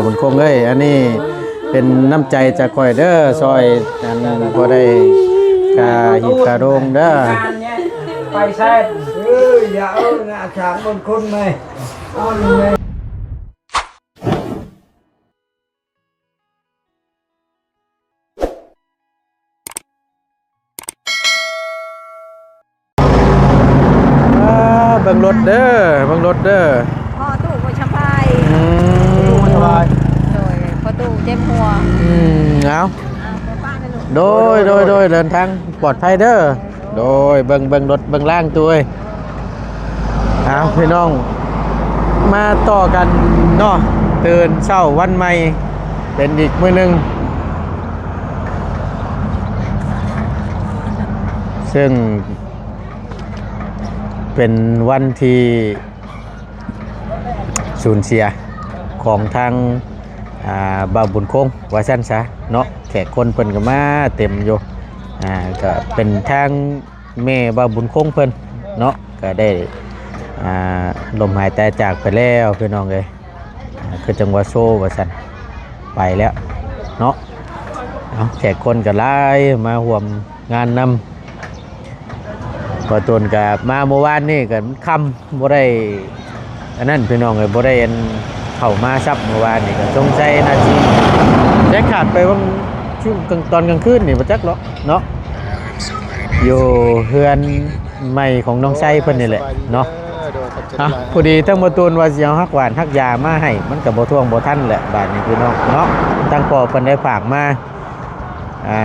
ບຸນຄົງເອີຍ ອັນນີ້ເປັນນ້ຳໃຈຈາກຂ້ອຍເດີ ຊ່ອຍອັນພໍໄດ້ຄ່າຮີດຄ່າໂຮງເດີ. ໄປແຊດ ເອີ ຢ່າເອົາໜ້າສາມບຸນຄົງໃໝ່ ເອົາແມ່. ອ່າ ເບິ່ງລົດເດີ ເບິ່ງລົດເດີ. ພໍ່ຕູ້ບໍ່ສະບາຍ. ອືມ ສະບາຍ. ໂດຍ ພໍ່ຕູ້ເຈັບຫົວ. ອືມ ເອົາ ອ່າ ໂດຍ ໂດຍ ໂດຍ ເດີນທາງປອດໄພເດີ. ໂດຍ ເບິ່ງ ເບິ່ງລົດເບິ່ງລາງຕູ້ເອີຍ. ເອົາ ພີ່ນ້ອງ ມາຕໍ່ກັນເນາະ ຕື່ນເຊົ້າວັນໃໝ່ ເປັນອີກມື້ໜຶ່ງ ເຊິ່ງເປັນວັນທີ່ ສູນເສຍຂອງທາງ ອ່າ ບ່າວບຸນຄົງວ່າຊັ້ນຊະເນາະ. ແຂກຄົນເພິ່ນກໍມາເຕັມຢູ່ ອ່າ ກໍເປັນທາງແມ່ບ່າວບຸນຄົງເພິ່ນເນາະ ກໍໄດ້ ອ່າ ລົ້ມຫາຍຕາຍຈາກໄປແລ້ວ ພີ່ນ້ອງເອີຍ. ອ່າ ຄືຈັ່ງວ່າໂຊວ່າຊັ້ນ ໄປແລ້ວເນາະ. ເອົາ ແຂກຄົນກໍຫຼາຍມາຮ່ວມງານນຳ. ບ່າວຕູນກໍມາມື້ວານນີ້ກໍຄ່ຳ ບໍ່ໄດ້ອັນນັ້ນ ພີ່ນ້ອງເອີຍ ບໍ່ໄດ້ອັນເຂົ້າມາຊ້ຳ. ມື້ວານນີ້ກໍສົງໄສໜ້າຊິແຈັກຂາດໄປຫວ່າງຊ່ວງກາງ ຕອນກາງຄືນນີ້ບໍ່ຈັກເນາະ ເນາະ ຢູ່ເຮືອນໃໝ່ຂອງນ້ອງໄຊເພິ່ນນີ້ແຫຼະເນາະ. ອ່ະ ພໍດີທາງບ່າວຕູນວ່າຊິເອົາຮັກຫວານຮັກຢາມາໃຫ້ ມັນກໍບໍ່ທ່ວງບໍ່ທັນແຫຼະບາດນີ້ ພີ່ນ້ອງເນາະ. ທາງພໍ່ເພິ່ນໄດ້ຝາກມາ ອ່າ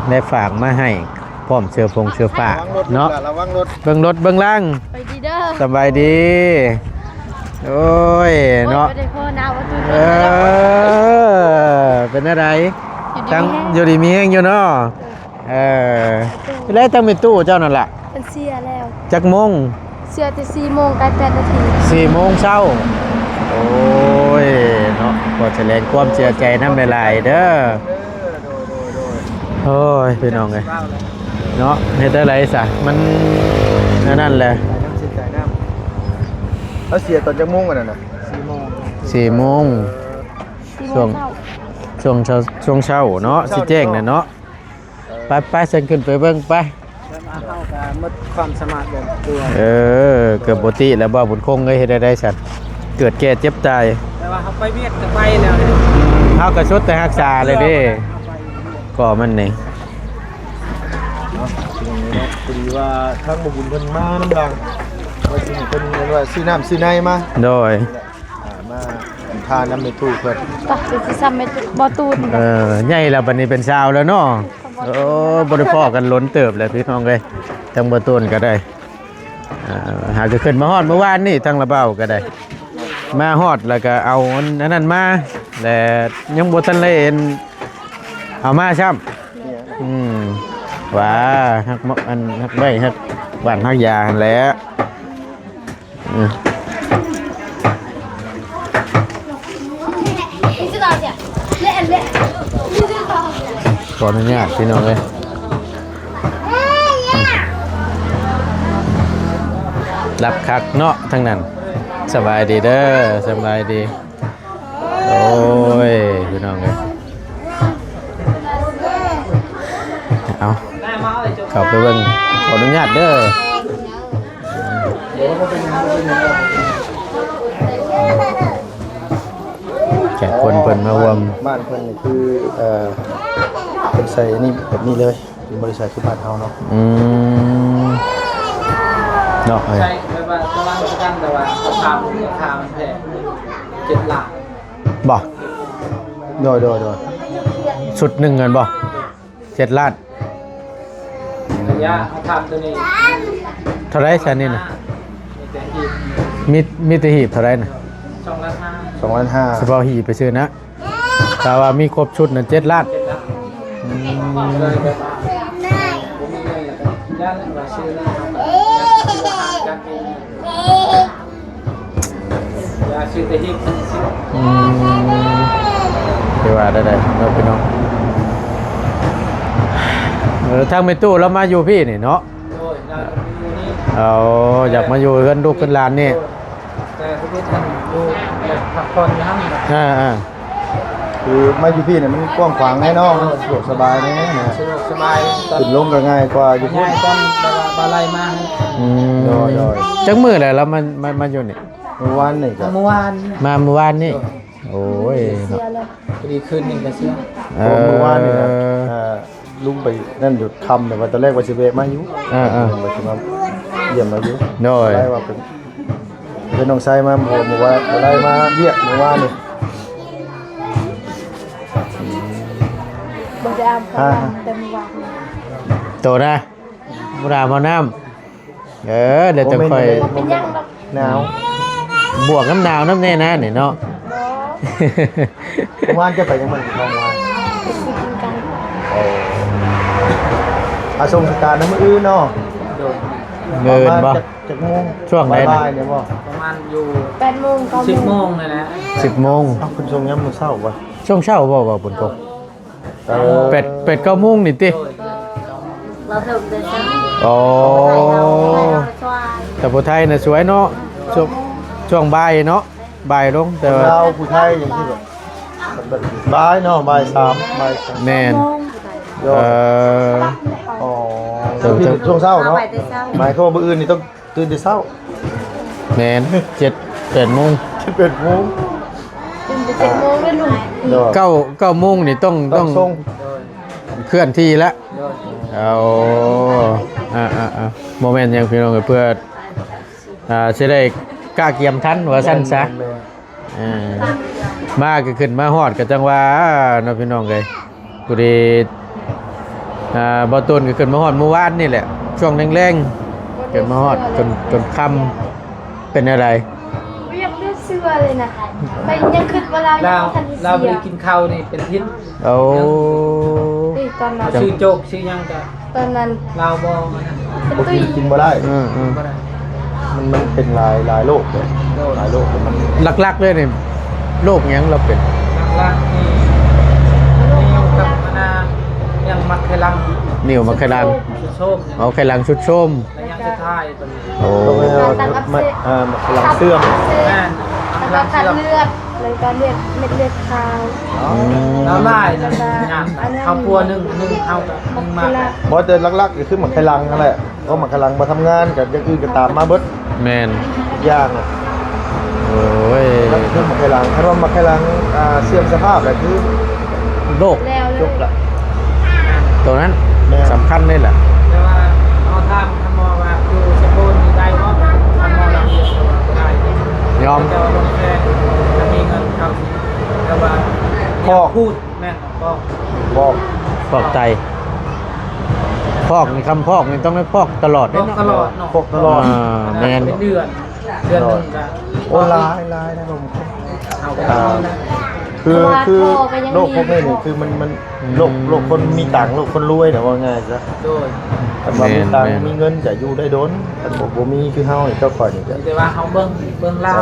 ໄດ້ຝາກມາໃຫ້ ພ້ອມເສື້ອຜົງເສື້ອຜ້າເນາະ. ລະວັງລົດ ເບິ່ງລົດເບິ່ງລາງ. ໄປດີເດີ ສະບາຍດີ. ໂອ້ຍເນາະ ໂອ້ຍ ບໍ່ໄດ້ພໍໜາວວ່າ ເອີ ເປັນແນວໃດ? ຢູ່ດີມີແຮງ ຢູ່ດີມີແຮງຢູ່ເນາະ. ເອີ ເອີ ແລ້ວທາງແມ່ຕູ້ເຈົ້ານັ້ນລະ ເພິ່ນເສຍແລ້ວ. ຈັກໂມງ? ເສຍແຕ່ສີ່ໂມງໃກ້ແປດນາທີ ສີ່ໂມງເຊົ້າ. ໂອ້ຍເນາະ ຂໍສະແດງຄວາມເສຍໃຈນຳຫຼາຍໆເດີ. ໂດຍ ໂດຍ ໂດຍ ໂດຍ. ໂອ້ຍ ພີ່ນ້ອງເອີຍ ເນາະ ເຮັດຈັ່ງໃດຊະ ມັນອັນນັ້ນແຫຼະ. ເສຍໃຈນຳ ເສຍໃຈນຳ. ແລ້ວເສຍຕອນຈັກໂມງອັນນັ້ນນະ? ສີ່ໂມງ ສີ່ໂມງ. ສີ່ໂມງເຊົ້າ ຊ່ວງ ຊ່ວງເຊົ້າ ຊ່ວງເຊົ້າເນາະ ຊິແຈ້ງແລ້ວເນາະ. ໄປໆ ຊັ້ນຂຶ້ນໄປເບິ່ງໄປ. ເຮົາກໍໝົດຄວາມສາມາດແບບຕົວ ເອີ ເກີດປົກກະຕິແລ້ວ ບ່າວບຸນຄົງເອີຍ ເຮັດແນວໃດຊັ້ນ ເກີດແກ່ເຈັບຕາຍ. ແຕ່ວ່າເຮົາໄປວຽກກໍໄປແລ້ວ ເຮົາກໍສຸດແຕ່ຮັກສາເລີຍເດ້ ກໍມັນນີ້ເນາະ. ພໍດີວ່າທາງບ່າວບຸນເພິ່ນມານຳຫຼັງ ວ່າຊິເພິ່ນເອີ້ນວ່າຊື້ນ້ຳຊື້ໃນມາ ໂດຍ ອ່າ ມາທານນຳແມ່ຕູ້ເພິ່ນ ໄປ ຊິຊ້ຳແມ່ຕູ້ ບໍ່ຕູນ. ເອີ ໃຫຍ່ແລ້ວ ບັດນີ້ເປັນສາວແລ້ວເນາະ. ໂອ້ ບໍ່ໄດ້ພໍ້ກັນດົນເຕີບແລ້ວ ພີ່ນ້ອງເອີຍ. ທາງບ່າວຕູນກໍໄດ້ ອ່າ ຫາກໍຂຶ້ນມາຮອດມື້ວານນີ້ ທາງລະເບົາກໍໄດ້ ມາຮອດແລ້ວກໍເອົາອັນ ອັນນັ້ນມາ ແລະ ຍັງບໍ່ທັນໄດ້ເອົາມາຊ້ຳ. ອືມ ວ່າ ຮັກ ອັນ ຮັກໄມ້ ຮັກຫວ່ານ ຮັກຢາຫັ້ນແຫຼະ. ອືມ ຂໍອະນຸຍາດ ພີ່ນ້ອງເອີຍ ລັບຄັກເນາະ ທາງນັ້ນ. ສະບາຍດີເດີ ສະບາຍດີ. ໂອ້ຍ ພີ່ນ້ອງເອີຍ ເອົາ ເຂົ້າໄປເບິ່ງ ຂໍອະນຸຍາດເດີ. ແຂກຄົນເພິ່ນມາຮ່ວມ ບ້ານເພິ່ນນີ້ຄື ເອີ ເພິ່ນໃສ່ອັນນີ້ແບບນີ້ເລີຍ ເປັນບໍ່ໄດ້ໃສ່ຄືບ້ານເຮົາເນາະ. ອືມ ເນາະ ໃສ່ແບບວ່າຕະວັນຄືກັນ ແຕ່ວ່າເຂົາຖາມ ລາຄາມັນແພງ ເຈັດລ້ານ ບໍ່? ໂດຍ ໂດຍ ໂດຍ. ຊຸດໜຶ່ງແມ່ນບໍ່? ເຈັດລ້ານ. ໄລຍະເຮົາທຳໂຕນີ້ ເທົ່າໃດຊະນີ້ນະ? ມີແຕ່ຮີບ ມີ ມີແຕ່ຮີບເທົ່າໃດນະ? ສອງລ້ານຫ້າ ສອງລ້ານຫ້າ ສະເພາະຮີບໄປຊື່ນະ. ຖ້າວ່າມີຄົບຊຸດນັ້ນ ເຈັດລ້ານ. ເຈັດລ້ານ. ອືມ ເລີຍແບບວ່າບໍ່ມີເງິນ ແລ້ວກໍຢ້ານວ່າຊື້ແລ້ວ ເຮົາກໍຍັງຊື້ອາຫານຈັດເອງ. ຢາກຊື້ແຕ່ຮີບ. ອືມ ຄືວ່າໄດ້ໆ ເນາະ ພີ່ນ້ອງ. ເອີ ທາງແມ່ຕູ້ລາວມາຢູ່ພີ້ນີ້ເນາະ. ໂດຍ ລາວຢູ່ນີ້. ເອົາ ຢາກມາຢູ່ເຮືອນລູກເຮືອນຫຼານນີ້. ໂດຍ ແຕ່ທຳອິດຫັ້ນຢູ່ແບບພັກຜ່ອນຢູ່ຫັ້ນນະ. ອ່າໆ. ຄືມາຢູ່ພີ້ນີ້ມັນກວ້າງຂວາງແນ່ເນາະ ສະດວກສະບາຍແນ່ນະ ສະດວກສະບາຍ ຂຶ້ນລົງກໍງ່າຍກວ່າຢູ່ພຸ້ນ ງ່າຍກວ່າແບບວ່າບ່າໄລ່ມາ ອືມ ໂດຍໆ ຈັກມື້ແລ້ວລາວມາ ມາ ມາຢູ່ນີ້? ມື້ວານນີ້ກໍ ເມື່ອວານ ມາມື້ວານນີ້ ໂດຍ ໂອ້ຍ ເນາະ ພໍດີຄືນໜຶ່ງກໍເສຍ ເອີ ເມື່ອວານນີ້ນະ ເອີ ລຸງໄປນັ້ນຢູ່ຄ່ຳ ແຕ່ວ່າຕອນແລກວ່າຊິແວະມາຢູ່ ເອີໆ ວ່າຊິມາຢ້ຽມລາວຢູ່ ໂດຍ ໄດ້ວ່າເປັນ ເປັນນ້ອງຊາຍມາ ເພາະວ່າບໍ່ໄດ້ມາວຽກເມື່ອວານນີ້ ບໍ່ໄດ້ອາບນ້ຳແຕ່ເມື່ອວານນີ້ ໂຕນະ ບໍ່ໄດ້ອາບນ້ຳ ເອີ ແລ້ວຈັ່ງຄ່ອຍ ບໍ່ເປັນຫຍັງດອກ ໜາວ ບວກນຳໜາວນຳແນ່ນະນີ້ເນາະ ບໍ່ ເມື່ອວານເຈົ້າໄປຫຍັງມື້ນີ້ ເມື່ອວານ ໄປຊື້ກິນໄກ່ ໂອ້ ອາ ສົ່ງສະການນະມື້ອື່ນເນາະ ໂດຍ ມື້ອື່ນບໍ່? ປະມານຈັກ ຈັກໂມງ? ຊ່ວງໃດນະ? ບ່າຍໆນີ້ບໍ່? ປະມານຢູ່ ແປດໂມງ ເກົ້າໂມງ ສິບໂມງນີ້ແຫຼະ ສິບໂມງ ເອົາ ເພິ່ນສົ່ງຍາມມື້ເຊົ້າບໍ່? ຊ່ວງເຊົ້າບໍ່ ເວົ້າເພິ່ນກໍ ເອີ ແປດ ແປດເກົ້າໂມງນີ້ຕິ? ໂດຍ ເອີ ລາວເທິງແຕ່ເຊົ້າ ອໍ ແຕ່ຜູ້ໄທນະສວຍເນາະ ຊ່ວງ ຊ່ວງບ່າຍເນາະ ບ່າຍລົງ ແຕ່ວ່າ ຄົນລາວຜູ້ໄທຈັ່ງຊີ້ແບບ ບ່າຍເນາະ ບ່າຍສາມ ບ່າຍສາມ ແມ່ນ ເອີ ອໍ ເຖິງ ເຖິງ ຊ່ວງເຊົ້າເນາະ ໝາຍຄວາມວ່າມື້ອື່ນນີ້ຕ້ອງຕື່ນແຕ່ເຊົ້າ ແມ່ນ ເຈັດ ແປດໂມງ ເຈັດ ແປດໂມງ ຕື່ນແຕ່ເຈັດໂມງເລີຍລູກ ໂດຍ ເກົ້າ ເກົ້າໂມງນີ້ຕ້ອງ ຕ້ອງ ຕ້ອງສົ່ງ ເຄື່ອນທີ່ລະ ໂດຍ ເອົາ ອ່າໆໆ ບໍ່ແມ່ນຫຍັງພີ່ນ້ອງເອີຍ ເພື່ອ ອ່າ ຊິໄດ້ກະກຽມທັນວ່າຊັ້ນຊະ ແມ່ນໆ ເອີ ມາກໍຂຶ້ນມາຮອດກໍຈັ່ງວ່າເນາະ ພີ່ນ້ອງເອີຍ ຜູ້ທີ່ ອ່າ ບ່າວຕູນກໍຂຶ້ນມາຮອດມື້ວານນີ້ແຫຼະ ຊ່ວງແລງໆ ຂຶ້ນມາຮອດຈົນ ຈົນຄ່ຳ ເປັນແນວໃດ? ບໍ່ຢາກເຫຼືອເຊື່ອເລີຍນະ ຂ້ອຍຍັງຄິດວ່າລາວຍັງບໍ່ທັນໄດ້ເສຍ ລາວບໍ່ໄດ້ກິນເຂົ້ານີ້ເປັນທິດ ໂອ້ ເອີຍ ຕອນນັ້ນ ຊື້ໂຈກຊື້ຫຍັງກໍ ຕອນນັ້ນລາວບໍ່ ບໍ່ກິນ ກິນບໍ່ໄດ້ ເອີໆ ກິນບໍ່ໄດ້ ມັນ ມັນເປັນຫຼາຍ ຫຼາຍໂລກເດ້ ໂດຍ ຫຼາຍໂລກ ມັນ ຫຼັກໆເລີຍນີ້ ໂລກຫຍັງລາວເປັນ? ຫຼັກໆນີ້ ນິ້ວກັບອັນນ່າ ຫຍັງ ໝາກໄຂ່ຫຼັງ ນິ້ວໝາກໄຂ່ຫຼັງ ຊຸດໂຊມ ອໍ ໄຂ່ຫຼັງຊຸດໂຊມ ໄລຍະສຸດທ້າຍ ໂອ້ ເປັນ ເອີ ໝາກໄຂ່ຫຼັງເສື່ອມ ແມ່ນ ແລ້ວກໍຂາດເລືອດ ແລ້ວກໍເລືອດ ເມັດເລືອດຂາວ ອືມ ລາວຫຼາຍນະ ຍາກນະ ເຮົາປົວໜຶ່ງ ໜຶ່ງເຮົາກໍໜຶ່ງມາ ບໍ່ ແຕ່ຫຼັກໆກໍຄືໝາກໄຂ່ຫຼັງຫັ້ນແຫຼະ ເພາະໝາກໄຂ່ຫຼັງບໍ່ທຳງານ ກໍຢ່າງອື່ນກໍຕາມມາເບິດ ແມ່ນ ຢ່າງ ໂອ້ຍ ຄືໝາກໄຂ່ຫຼັງ ຄັນວ່າໝາກໄຂ່ຫຼັງ ອ່າ ເສື່ອມສະພາບແລ້ວຄື ໂລກ ແລ້ວເລີຍ ຈົບລະ ໂຕນັ້ນ ແມ່ນ ສຳຄັນເລີຍແຫຼະ ແຕ່ວ່າເຮົາຖາມ ທ່ານໝໍວ່າຢູ່ສະໂກນນີ້ໄດ້ບໍ່? ທ່ານໝໍລາວເຮັດບໍ່ໄດ້ ຍອມ ແຕ່ວ່າລົງແຂກ ຈະມີເງິນເຂົ້າ ແຕ່ວ່າຟອກ ແມ່ນ ຟອກ ຟອກ ຟອກໄຕ ຟອກນີ້ ຄຳຟອກນີ້ຕ້ອງໄດ້ຟອກຕະຫຼອດເດ້ເນາະ ຟອກຕະຫຼອດເນາະ ຟອກຕະຫຼອດ ອ່າ ແມ່ນ ເປັນເດືອນ ເດືອນໜຶ່ງກໍ ໂອ້ ຫຼາຍ ຫຼາຍນະ ລົງ ເອົາໄປ ອ່າ ຄື ຄືໂລກພວກນີ້ນີ້ ຄືມັນ ມັນ ອືມ ໂລກ ໂລກຄົນມີຕັງ ໂລກຄົນລວຍນະ ເວົ້າງ່າຍຊະ ໂດຍ ຄັນວ່າມີຕັງ ແມ່ນໆ ມີເງິນຈະຢູ່ໄດ້ດົນ ຄັນບໍ່ ບໍ່ມີຄືເຮົານີ້ ເຈົ້າຂ້ອຍນີ້ກະ ແຕ່ວ່າເຮົາເບິ່ງ ເບິ່ງລາວ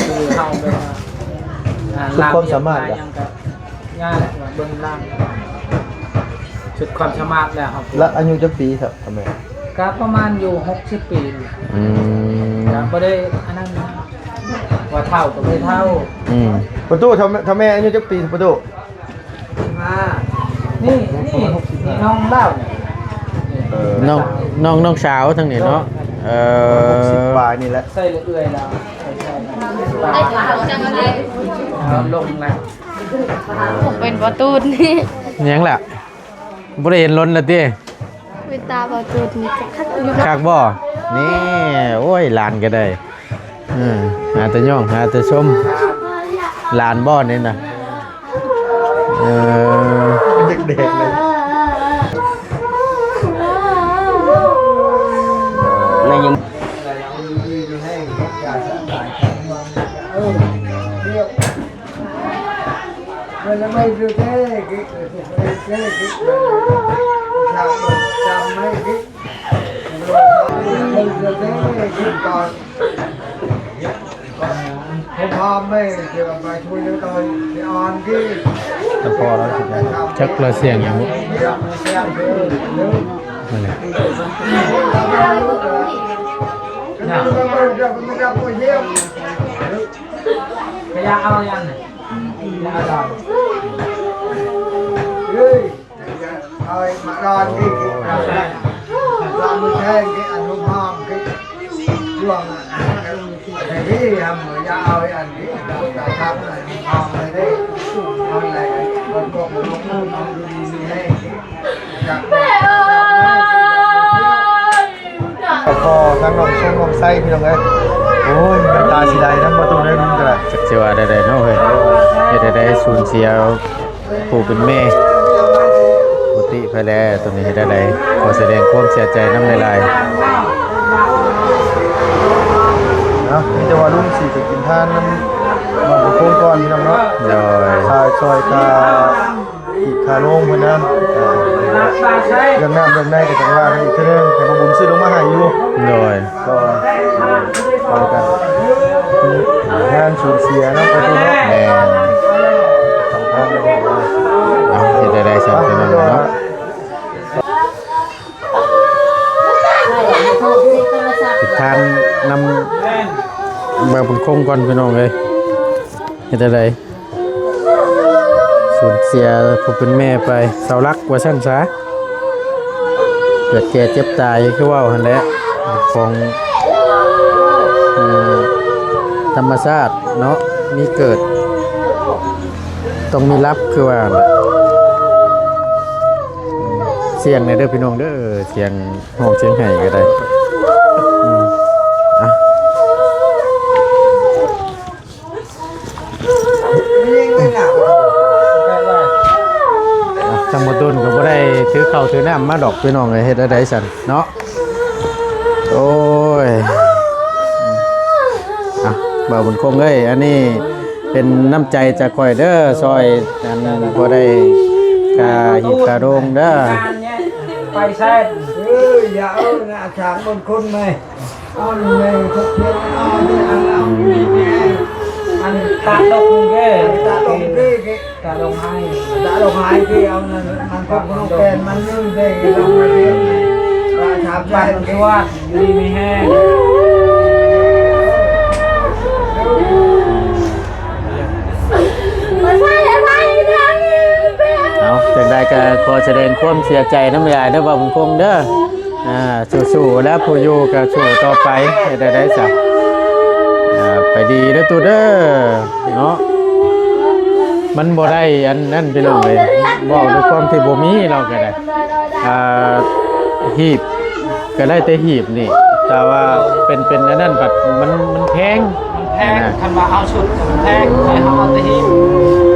ຄືເຮົາແບບວ່າ ອ່າ ສຸດຄວາມສາມາດ ລາວຫຍັງກະຍາກ ເບິ່ງລາວ ສຸດຄວາມສາມາດແລ້ວເຮົາ ລະອາຍຸຈັກປີຊະ ພໍ່ແມ່? ກະປະມານຢູ່ຫົກສິບປີນີ້ ອືມ ກະບໍ່ໄດ້ອັນນັ້ນນະ ວ່າເຖົ້າກໍບໍ່ໄດ້ເຖົ້າ ອືມ ປະຕູ ເຖົ້າ ເຖົ້າແມ່ອາຍຸຈັກປີປະຕູ? ສິບຫ້າ ນີ້ ນີ້ ນີ້ນ້ອງລາວນີ້ ເອີ ນ້ອງ ນ້ອງ ນ້ອງສາວທາງນີ້ເນາະ ເອີ ຫົກສິບປາຍນີ້ແຫຼະ ໃສ່ເອື້ອຍລາວ ເອົາລົງລະ ເປັນປະຕູນີ້ ຫຍັງລະ? ບໍ່ໄດ້ເຫັນດົນລະຕິ? ເປັນຕາບໍ່ຈູດນີ້ຄັກຢູ່ ຄັກບໍ່? ນີ້ ໂອ້ຍ ຫຼານກໍໄດ້ ເອີ ຫາແຕ່ຍ້ອງ ຫາແຕ່ຊົມ ຫຼານບໍ່ນີ້ນະ? ເອີ ເດັກໆເລີຍ ແມ່ນຫຍັງ? ຈັກລະສຽງຫຍັງ ນັ້ນແຫຼະ. ຂະຫຍະເອົາຫຍັງ? ເອີຍ ເອົາມາລອນທີ່ທີ່ລາມແທງທີ່ອະນຸພາມທີ່ຊ່ວງນັ້ນ ທີ່ທຳ ຢ່າເອົາອັນນີ້ ລາມແທງທີ່ອະນຸພາມໄປເດ້ ມັນແຫຼະ ມັນກໍລົງເອົາຢູ່ດີມີແຮງ ກໍຂໍທັງນ້ອງຊົງນ້ອງໄຊພີ່ນ້ອງເອີຍ ໂອ້ຍ ນ້ຳຕາຊິໄຫຼນຳບໍ່ຕູ້ເດີ ລຸງກໍໄດ້ ຈັກຊິວ່າແນວໃດເນາະເຮີ້ຍ ເຮັດແນວໃດ ສູນເສຍຜູ້ເປັນແມ່ ບໍ່ຕິໃຜແລ້ວ ໂຕນີ້ເຮັດແນວໃດ ຂໍສະແດງຄວາມເສຍໃຈນຳຫຼາຍໆ ເນາະ ມີແຕ່ວ່າລຸງຊິໄປກິນທານນຳ ນ້ອງຄົງກ່ອນພີ່ນ້ອງເນາະ ໂດຍ ຄ່າຊ່ອຍຄ່າ ອີກຄ່າໂລງເພິ່ນນຳ ເລື່ອງນ້ຳເລື່ອງໃນກໍຈັ່ງວ່າກັນອີກເທື່ອໜຶ່ງ ໃຫ້ບ່າວບຸນຊື້ລົງມາໃຫ້ຢູ່ ໂດຍ ກໍ ເອີ ໄປກັນ ງານສູນເສຍເນາະ ປະຕູເນາະ ແມ່ນ ສຳຄັນເນາະ ເອົາ ເຮັດໄດ້ໄດ້ຊັ້ນພີ່ນ້ອງເນາະ ເຮັດທານນຳບ່າວບຸນຄົງກ່ອນພີ່ນ້ອງເອີຍ ເຮັດໄດ້ໄດ້ ສູນເສຍຜູ້ເປັນແມ່ໄປ ເສົາຫຼັກວ່າຊັ້ນສາ ເກີດແກ່ເຈັບຕາຍຄືເວົ້າຫັ້ນແຫຼະ ຂອງ ເອີ ທຳມະຊາດເນາະ ມີເກີດຕ້ອງມີລັບຄືວ່າຫັ້ນແຫຼະ ສຽງແດ່ເດີພີ່ນ້ອງເດີ ສຽງຮ້ອງສຽງໄຫ້ກໍໄດ້ ອືມ ອ່ະ ທາງບໍ່ຕຸນກໍບໍ່ໄດ້ຖືເຂົ້າຖືນ້ຳມາດອກພີ່ນ້ອງເອີຍ ເຮັດແນວໃດຊັ້ນເນາະ ໂອ້ຍ ອ່ະ ບ່າວບຸນຄົງເອີຍ ອັນນີ້ເປັນນ້ຳໃຈຈາກຂ້ອຍເດີ ຊ່ອຍ ອັນ ບໍ່ໄດ້ຄ່າຮີດຄ່າໂດງເດີ ໄປແຊດ ເອີ ຢ່າເອົານະ ອາຈານບຸນຄຸນແມ່ ອັນແມ່ທຸກເທື່ອ ອັນ ອັນ ອັນຕາຕົກເດ້ ຕາຕົກເດ້ ຕາຕົກໄຫ້ ຕາຕົກໄຫ້ທີ່ເອົານັ້ນ ມັນຄົນບໍ່ແກ່ນ ມັນຍືນເດ້ ລຳເລີຍ ລາຊາແປນ ສວັດດີມີແຮງ. ເອົາ ຈັ່ງໃດກໍຂໍສະແດງຄວາມເສຍໃຈນຳຫຼາຍເດີ ບ່າວບຸນຄົງເດີ ອ່າ ສູ້ໆ ແລ້ວ ຜູ້ຢູ່ກໍສູ້ຕໍ່ໄປ ເຮັດແນວໃດຊະ ອ່າ ໄປດີເດີຕູ້ເດີ ເນາະ ມັນບໍ່ໄດ້ອັນນັ້ນພີ່ນ້ອງເອີຍ ເວົ້າດ້ວຍຄວາມທີ່ບໍ່ມີ ເຮົາກໍໄດ້ ອ່າ ຮີບ ກໍໄດ້ແຕ່ຮີບນີ້ ແຕ່ວ່າເປັນ ເປັນອັນນັ້ນບັດມັນ ມັນແພງ ມັນແພງ ຄັນວ່າເອົາຊຸດກໍມັນແພງ ໃຫ້ເຮົາເອົາແຕ່ຮີບ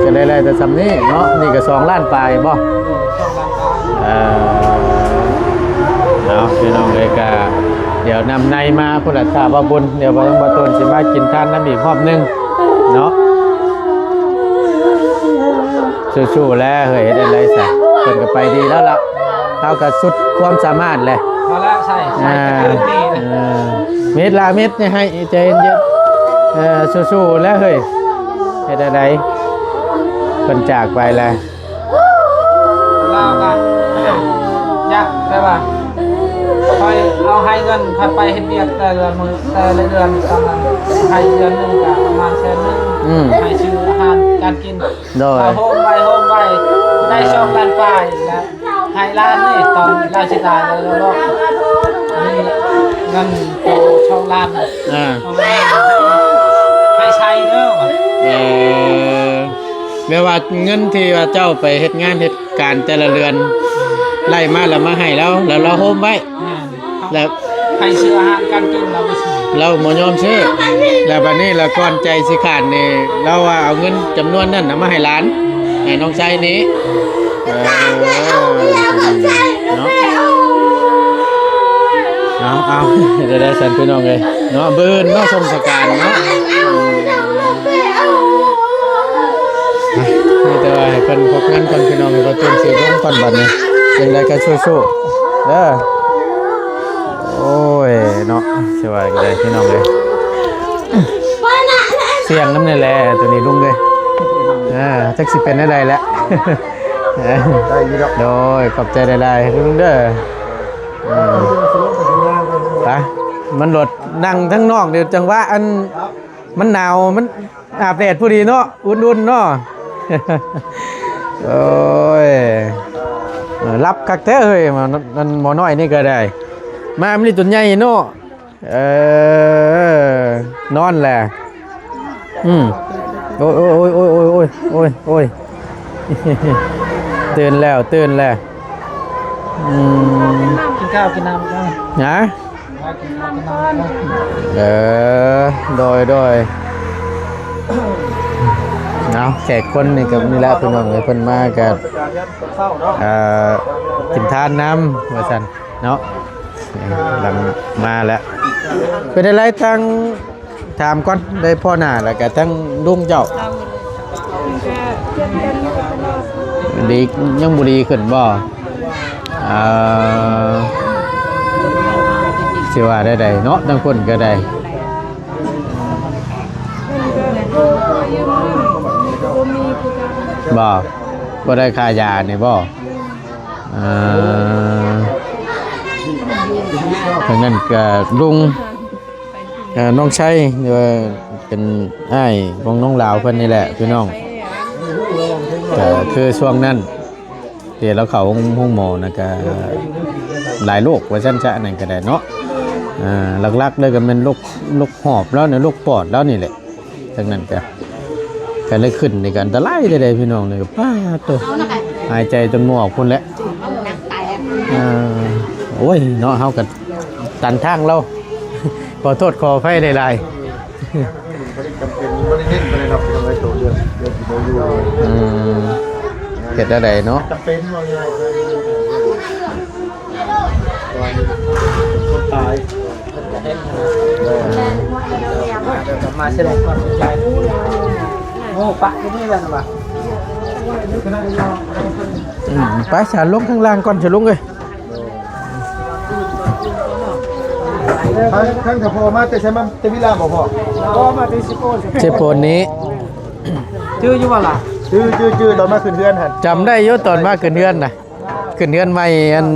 ກໍໄດ້ ໄດ້ແຕ່ຊ່ຳນີ້ເນາະ ນີ້ກໍສອງລ້ານປາຍບໍ່? ເອີ ສອງລ້ານປາຍ ເອີ ເອົາ ພີ່ນ້ອງເອີຍ ກໍດຽວນຳໃນມາພຸ້ນລະ ຖ້າວ່າບຸນ ດຽວບ່າວບຸນຊິມາກິນທານນຳອີກຮອບໜຶ່ງເນາະ. ສູ້ໆ ແຫຼະເຮີ້ຍ ເຮັດຈັ່ງໃດຊະ ເພິ່ນກໍໄປດີແລ້ວລະ ເຮົາກໍສຸດຄວາມສາມາດແຫຼະ ພໍແລ້ວ ໃສ່ ໃສ່ ອ່າ ແຕ່ເກີນນີ້ນະ ເອີ ເມັດລະເມັດນີ້ໃຫ້ ໃຈເຢັນໆ ເອີ ສູ້ໆ ແຫຼະເຮີ້ຍ ເຮັດຈັ່ງໃດ ເພິ່ນຈາກໄປແລ້ວ ລາວກໍຢາກແບບວ່າ ຂ້ອຍເອົາໃຫ້ເງິນ ຂ້ອຍໄປເຮັດວຽກແຕ່ລະມື້ ແຕ່ລະເດືອນ ຕອນນັ້ນໃຫ້ເດືອນໜຶ່ງກໍປະມານແສນໜຶ່ງ ອືມ ໃຫ້ຊື້ອາຫານການກິນ ໂດຍ ເອົາໂຮມໄວ້ ໂຮມໄວ້ ໄດ້ສອງລ້ານປາຍ ແລ້ວໃຫ້ລ້ານນີ້ ຕອນລາວຊິຕາຍແລ້ວ ລາວບອກ ມີເງິນໂຕສອງລ້ານ ອ່າ ໃຫ້ໃຊ້ເດີ ເອີ ແບບວ່າເງິນທີ່ວ່າເຈົ້າໄປເຮັດງານເຮັດການແຕ່ລະເດືອນ ໄລ່ມາແລ້ວມາໃຫ້ລາວ ແລ້ວລາວໂຮມໄວ້ ແມ່ນ ແລ້ວໃຫ້ຊື້ອາຫານການກິນລາວບໍ່ຊື້ ລາວບໍ່ຍອມຊື້ ແລ້ວບັດນີ້ລະກ່ອນໃຈຊິຂາດນີ້ ລາວວ່າເອົາເງິນຈຳນວນນັ້ນນະມາໃຫ້ຫຼານ ໃຫ້ນ້ອງໄຊນີ້ ເອີ ເນາະ ເອົາ ເອົາ ໄດ້ ໄດ້ຊັ້ນພີ່ນ້ອງເອີຍເນາະ ມື້ອື່ນເນາະ ສົ່ງສະການເນາະ ມີແຕ່ວ່າໃຫ້ເພິ່ນພົບເງິນກ່ອນພີ່ນ້ອງ ໃຫ້ບໍ່ຕື່ນຊື່ລົງກ່ອນບັດນີ້ ຈັ່ງໃດກໍສູ້ໆ ເດີ ໂອ້ຍເນາະ ຊິວ່າຈັ່ງໃດພີ່ນ້ອງເອີຍ ສ່ຽງນຳນີ້ແຫຼະ ໂຕນີ້ລຸງເອີຍ ເອີ ຈັກຊິເປັນແນວໃດແຫຼະ ເອີ ໄດ້ຢູ່ດອກ ໂດຍ ຂອບໃຈຫຼາຍໆ ລຸງເດີ ເອີ ໄປ ມັນລົດນັ່ງທາງນອກນີ້ ຈັງຫວະອັນ ມັນໜາວ ມັນອາບແດດພໍດີເນາະ ອຸ່ນໆ ເນາະ ໂອ້ຍ ເອີ ຫຼັບຄັກແທ້ເຮີ້ຍ ມັນ ມັນໝໍນ້ອຍນີ້ກໍໄດ້ ມາມື້ນີ້ຕົວໃຫຍ່ເນາະ. ເອີ ນອນແຫຼະ ອືມ ໂອ້ຍ ໂອ້ຍ ໂອ້ຍ ຕື່ນແລ້ວ ຕື່ນແລ້ວ ອືມ ກິນເຂົ້າກິນນ້ຳກ່ອນ ຮະ? ກິນເຂົ້າກິນນ້ຳກ່ອນ ເອີ ໂດຍ ໂດຍ ເອົາ ແຂກຄົນນີ້ກໍນີ້ແຫຼະ ພີ່ນ້ອງເອີຍ ເພິ່ນມາກໍ ເອີ ກິນທານນຳວ່າຊັ້ນເນາະ. ຫຼັງມາແລ້ວ ເປັນໃດທາງ ຖາມກ່ອນ ໄດ້ພໍ້ໜ້າແລ້ວກະທາງລຸງເຈົ້າ ດີ ຍັງບໍ່ດີຂຶ້ນບໍ່? ເອີ ຊິວ່າແນວໃດເນາະ ທາງເພິ່ນກໍໄດ້ ບໍ່ ບໍ່ໄດ້ຄ່າຢານີ້ບໍ່? ອ່າ ທາງນັ້ນກະລຸງ ເອີ ນ້ອງໄຊ ຫຼືວ່າເປັນອ້າຍຂອງນ້ອງລາວເພິ່ນນີ້ແຫຼະພີ່ນ້ອງ ກະຄືຊ່ວງນັ້ນທີ່ລາວເຂົ້າໂຮງ ໂຮງໝໍນະ ກະຫຼາຍໂລກວ່າຊັ້ນຊະ ອັນນັ້ນກະໄດ້ເນາະ ອ່າ ຫຼັກໆເລີຍກະແມ່ນໂລກ ໂລກຫອບລາວນີ້ ໂລກປອດລາວນີ້ແຫຼະ. ທາງນັ້ນກະ ກະເລີຍຂຶ້ນນີ້ກະອັນຕະລາຍເດ້ ພີ່ນ້ອງເອີຍ ປ້າໂຕ ຫາຍໃຈຈົນບໍ່ອອກພຸ້ນແຫຼະ ເອີ ໂອ້ຍເນາະ ເຮົາກະຕັນທາງລາວ ຂໍໂທດຂໍອະໄພຫຼາຍໆ ບໍ່ໄດ້ຈຳເປັນ ບໍ່ໄດ້ເນັ້ນປານໃດດອກ ພີ່ນ້ອງເອີຍ ໂຕເລື່ອງ ເລື່ອງທີ່ບໍ່ຢູ່ ອືມ ເຮັດແນວໃດເນາະ ຈຳເປັນວ່າງ່າຍ ຄົນຕາຍ ມາຊິໄດ້ຄວາມເຂົ້າໃຈ ໂອ້ ປະຢູ່ນີ້ແລ້ວນະວ່າ ອືມ ໄປຊະ ລົງຂ້າງລ່າງກ່ອນຊະ ລຸງເອີຍ ທາງ ທາງເຈົ້າພໍ່ມາແຕ່ໃສ? ມາແຕ່ວິລະບໍ່ພໍ່? ບໍ່ ມາແຕ່ເຊໂປນ ເຊໂປນນີ້ ຈື່ຢູ່ບໍ່ລະ? ຈື່ ຈື່ ຈື່ ຕອນມາຂຶ້ນເຮືອນຫັ້ນ ຈຳໄດ້ຢູ່ ຕອນມາຂຶ້ນເຮືອນນະ ຂຶ້ນເຮືອນໃໝ່ ອັນ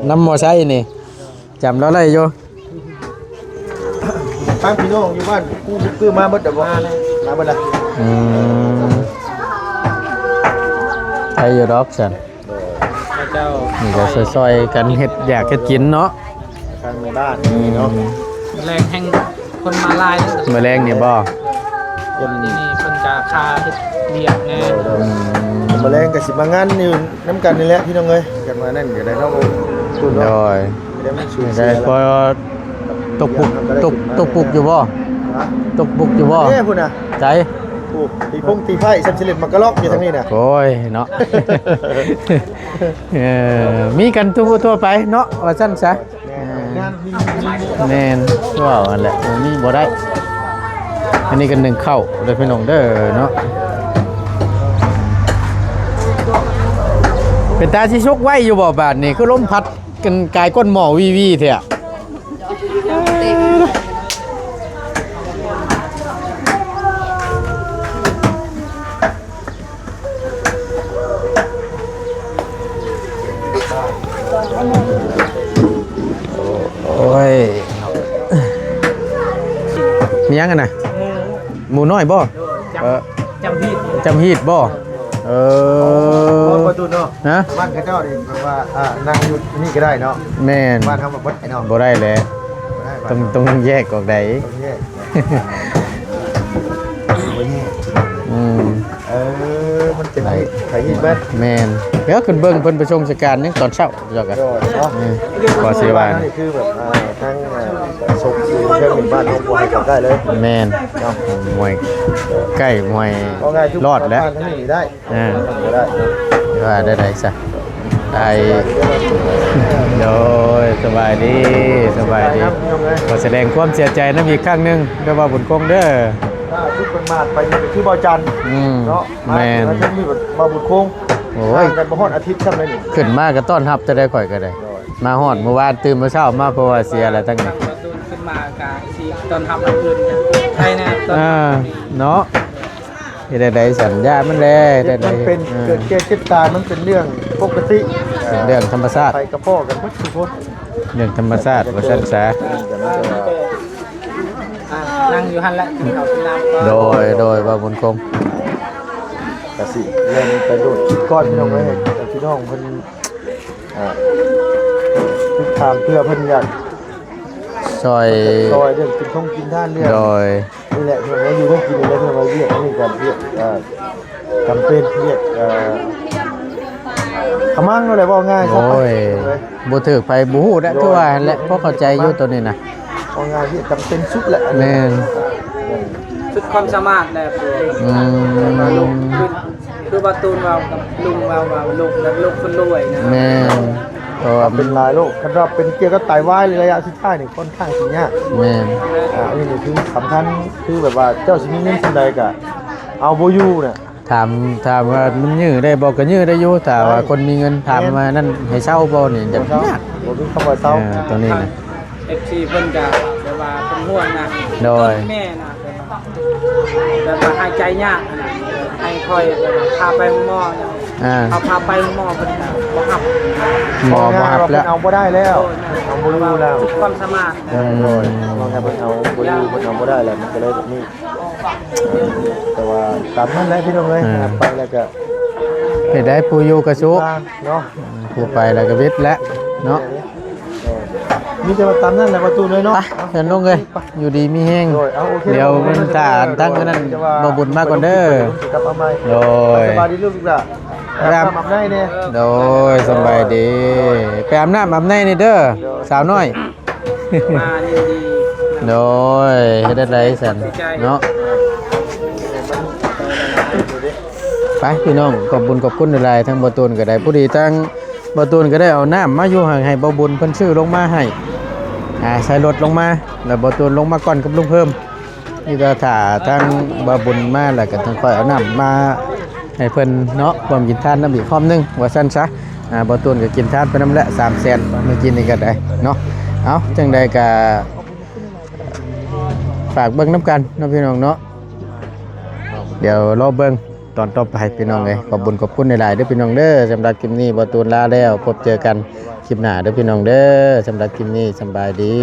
ນຳມໍໄຊນີ້ ຈຳລາວໄດ້ຢູ່ ທາງພີ່ນ້ອງຢູ່ບ້ານ ກູ້ຄືມາເບິດແລ້ວບໍ່? ມາແລ້ວ ມາເບິດແລ້ວ ອືມ ໄດ້ຢູ່ດອກຊັ້ນ ເຈົ້າ ນີ້ກໍຊ່ອຍໆກັນເຮັດຢາກເຮັດກິນເນາະ ທາງໃນບ້ານນີ້ເນາະ ອືມ ແລງແຮງ ຄົນມາຫຼາຍເດີ ມື້ແລງນີ້ບໍ່? ຄົນທີ່ນີ້ເພິ່ນກະຄາເຮັດວຽກແດ່ ອືມ ມື້ແລງກະຊິມາງານຢູ່ນຳກັນນີ້ແຫຼະ ພີ່ນ້ອງເອີຍ ກັນວ່ານັ້ນກໍໄດ້ເນາະ ໂອ້ ໂດຍ ໄດ້ ພໍຕົກປຸກ ຕົກ ຕົກປຸກຢູ່ບໍ່? ຮະ? ຕົກປຸກຢູ່ບໍ່? ເດ້ພຸ້ນນະ ໃສ? ໂອ້ ຕີພົງຕີໄພ້ ສ່ຳສຳເລັດໝາກກະລອກຢູ່ທາງນີ້ນະ ໂອ້ຍເນາະ ເອີ ມີກັນທົ່ວ ທົ່ວໄປເນາະ ວ່າຊັ້ນຊະ. ແມ່ນ ແມ່ນ ຄືເວົ້າຫັ້ນແຫຼະ ບໍ່ມີບໍ່ໄດ້ ອັນນີ້ກໍໜຶ້ງເຂົ້າເດີພີ່ນ້ອງເດີເນາະ ເປັນຕາຊິສຸກໄວຢູ່ບໍ່ບາດນີ້ ຄືລົມພັດກັນກາຍກົ້ນໝໍ້ວີໆແທ້. ໂອ້ຍ ມີຫຍັງຫັ້ນນະ? ໝູນ້ອຍບໍ່? ເອີ ຈຳຮີດ ຈຳຮີດບໍ່? ເອີ ບໍ່ ບໍ່ ຕູ້ເນາະ ຮະ? ບ້ານເຂົາເຈົ້ານີ້ແບບວ່າ ອ່າ ນັ່ງຢູ່ນີ້ກໍໄດ້ເນາະ ແມ່ນ ບ້ານເຮົາບໍ່ໄດ້ເນາະ ບໍ່ໄດ້ແຫຼະ ບໍ່ໄດ້ ຕ້ອງ ຕ້ອງແຍກອອກໃດ ຕ້ອງແຍກ ບໍ່ແຍກ ອືມ ເອີ ມັນເປັນ ໄດ້ ໄຜຮີດເບິດ ແມ່ນ ແລ້ວຂຶ້ນເບິ່ງເພິ່ນໄປສົ່ງສະການຍັງຕອນເຊົ້າ ເຈົ້າກະ ໂດຍເນາະ ເອີ ກໍຊິວ່າ ອັນນີ້ຄືແບບ ອ່າ ທາງ ອ່າ ສົບຢູ່ເທິງບ້ານເຮົາບໍ່ໃຫ້ເຂົ້າໃກ້ເລີຍ ແມ່ນ ເນາະ ຫ້ວຍໃກ້ ຫ້ວຍ ເອົາງ່າຍຄື ລອດແລ້ວ ບ້ານທາງນີ້ໄດ້ ອ່າ ບໍ່ໄດ້ ວ່າໄດ້ໃດຊະ ໄອ້ ໂດຍ ສະບາຍດີ ສະບາຍດີ ຂໍສະແດງຄວາມເສຍໃຈນຳອີກຄັ້ງໜຶ່ງເດີ ບ່າວບຸນຄົງເດີ ຖ້າທຸກເພິ່ນມາດໄປນີ້ກໍຄືບ່າວຈັນ ອືມ ເນາະ ແມ່ນ ມາເຖິງນີ້ບ່າວບຸນຄົງ ໂອ້ຍ ຫ່າງກັນບໍ່ຮອດອາທິດຊ້ຳເລີຍນີ້ ຂຶ້ນມາກໍຕ້ອນຮັບແຕ່ໃດຂ້ອຍກໍໄດ້ ໂດຍ ມາຮອດມື້ວານ ຕື່ນມື້ເຊົ້າມາ ເພາະວ່າເສຍແລ້ວທັງນີ້ ຂຶ້ນມາກໍຊິຕ້ອນຮັບມື້ອື່ນໄດ້ແນ່ ອ່າ ເນາະ ເຮັດແນວໃດສັນຍາມັນແຫຼະ ເຮັດແນວໃດ ມັນເປັນ ເອີ ເກີດແກ່ເຈັບຕາຍ ມັນເປັນເລື່ອງປົກກະຕິ ເປັນເລື່ອງທຳມະຊາດ ໃຜກໍພໍ້ກັນເບິດທຸກຄົນ ເລື່ອງທຳມະຊາດວ່າຊັ້ນຊະ ອ່າ ນັ່ງຢູ່ຫັ້ນແຫຼະ ກິນເຂົ້າກິນນ້ຳ ໂດຍ ໂດຍ ບ່າວບຸນຄົງ ຊິແລ່ນໄປໂລດ ຄລິບກ່ອນ ພີ່ນ້ອງເອີຍ ໃຫ້ພີ່ນ້ອງເພິ່ນ ອ່າ ຕິດຕາມ ເພື່ອເພິ່ນຢາກ ຊ່ອຍ ຊ່ອຍເລື່ອງກິນຄົງກິນທານ ເລື່ອງ ໂດຍ ນີ້ແຫຼະ ເລື່ອງຢູ່ເລື່ອງກິນນີ້ແຫຼະ ເລື່ອງວຽກ ອັນນີ້ກໍວຽກ ເອີ ຈຳເປັນ ວຽກ ເອີ ຂະມັງນັ້ນແຫຼະ ເວົ້າງ່າຍຊະ ໂອ້ຍ ບໍ່ຖືກໃຜບໍ່ຮູ້ແຫຼະ ໂດຍ ຄືວ່າຫັ້ນແຫຼະ ພໍເຂົ້າໃຈຢູ່ໂຕນີ້ນະ ເວົ້າງ່າຍ ວຽກຈຳເປັນສຸດແຫຼະ ອັນນີ້ ແມ່ນ ສຸດຄວາມສາມາດແຫຼະ ອືມ ແບບວ່າລູກຄື ຄືບ່າວຕູນເວົ້າກັບລຸງເວົ້າວ່າ ລູກ ລູກຄົນລວຍນະ ແມ່ນ ເພາະວ່າເປັນຫຼາຍໂລກ ຄັນວ່າເປັນກ່ຽວກັບໄຕວາຍ ລະຍະສຸດທ້າຍນີ້ ຂ້ອນຂ້າງຊິຍາກ ແມ່ນ ອ່າ ອັນນີ້ນີ້ຄືສຳຄັນ ຄືແບບວ່າເຈົ້າຊິມີເງິນສ່ຳໃດກະເອົາບໍ່ຢູ່ນະ ຖາມ ຖາມວ່າມັນຍື້ໄດ້ບໍ່ ກະຍື້ໄດ້ຢູ່ ຖ້າວ່າຄົນມີເງິນ ຖາມວ່ານັ້ນໃຫ້ເຊົາບໍ່ນີ້ ຢາກຍາກ ບໍ່ມີຄຳວ່າເຊົາ ເອີ ໂຕນີ້ນະ ເອັຟຊີ ເພິ່ນກະແບບວ່າເປັນຫ່ວງນະ ໂດຍ ແມ່ນະ ແບບວ່າຫາຍໃຈຍາກນະ ໃຫ້ຂ້ອຍແບບວ່າພາໄປໂຮງໝໍ ອ່າ ເຮົາພາໄປໂຮງໝໍ ເພິ່ນກະບໍ່ຮັບ ໝໍບໍ່ຮັບແລ້ວ ເອົາບໍ່ໄດ້ແລ້ວ ໂດຍ ເອົາບໍ່ຢູ່ແລ້ວ ຄວາມສາມາດ ໂດຍ ວ່າເພິ່ນເອົາບໍ່ຢູ່ ເພິ່ນເອົາບໍ່ໄດ້ແລ້ວ ມັນກະເລີຍແບບນີ້ ແຕ່ວ່າຕາມນັ້ນແຫຼະພີ່ນ້ອງເອີຍ ອ່າ ໄປແລ້ວກະ ເຮັດໄດ້ ຜູ້ຢູ່ກະສູ້ ເນາະ ຜູ້ໄປແລ້ວກະວິດແຫຼະເນາະ ເອີ ມີແຕ່ວ່າຕາມນັ້ນແຫຼະ ປະຕູນ້ອຍເນາະ ໄປ ເຊີນລຸງເອີຍ ຢູ່ດີມີແຮງ ໂດຍ ເອົາ ໂອເຄ ດຽວມັນຖ້າທາງອັນນັ້ນ ບໍ່ບຸນມາກ່ອນເດີ ກັບມາໃໝ່ ໂດຍ ສະບາຍດີລູກຫຼ້າ ອາບນ້ຳອາບໃນແດ່ ໂດຍ ສະບາຍດີ ໄປອາບນ້ຳອາບໃນແດ່ເດີ ສາວນ້ອຍ ມາດີໆ ໂດຍ ເຮັດໄດ້ໃດຊັ້ນເນາະ ໄປພີ່ນ້ອງ ຂອບບຸນຂອບຄຸນຫຼາຍໆ ທາງບ່າວຕູນກະໄດ້ ພໍດີທາງບ່າວຕູນກະໄດ້ເອົານ້ຳມາຢູ່ໃຫ້ ໃຫ້ບ່າວບຸນເພິ່ນຊື້ລົງມາໃຫ້ ອ່າ ໃສ່ລົດລົງມາ ແລ້ວບ່າວຕູນລົງມາກ່ອນກັບລຸງເພີ່ມ ນີ້ກະຖ້າທາງບ່າວບຸນມາ ແລ້ວກະຈັ່ງຄ່ອຍເອົານ້ຳມາໃຫ້ເພິ່ນເນາະ ຮ່ວມກິນທານນຳອີກຮອບໜຶ່ງ ວ່າຊັ້ນຊະ ອ່າ ບ່າວຕູນກະກິນທານໄປນຳແຫຼະ ສາມແສນ ມື້ກີ້ນີ້ກະໄດ້ເນາະ ເອົາ ຈັ່ງໃດກະ ຝາກເບິ່ງນຳກັນເນາະພີ່ນ້ອງເນາະ ດຽວລໍເບິ່ງຕອນຕໍ່ໄປພີ່ນ້ອງເອີຍ ຂອບບຸນຂອບຄຸນຫຼາຍໆເດີພີ່ນ້ອງເດີ ສຳລັບຄລິບນີ້ບ່າວຕູນລາແລ້ວ ພົບເຈີກັນຄລິບໜ້າເດີພີ່ນ້ອງເດີ ສຳລັບຄລິບນີ້ສະບາຍດີ.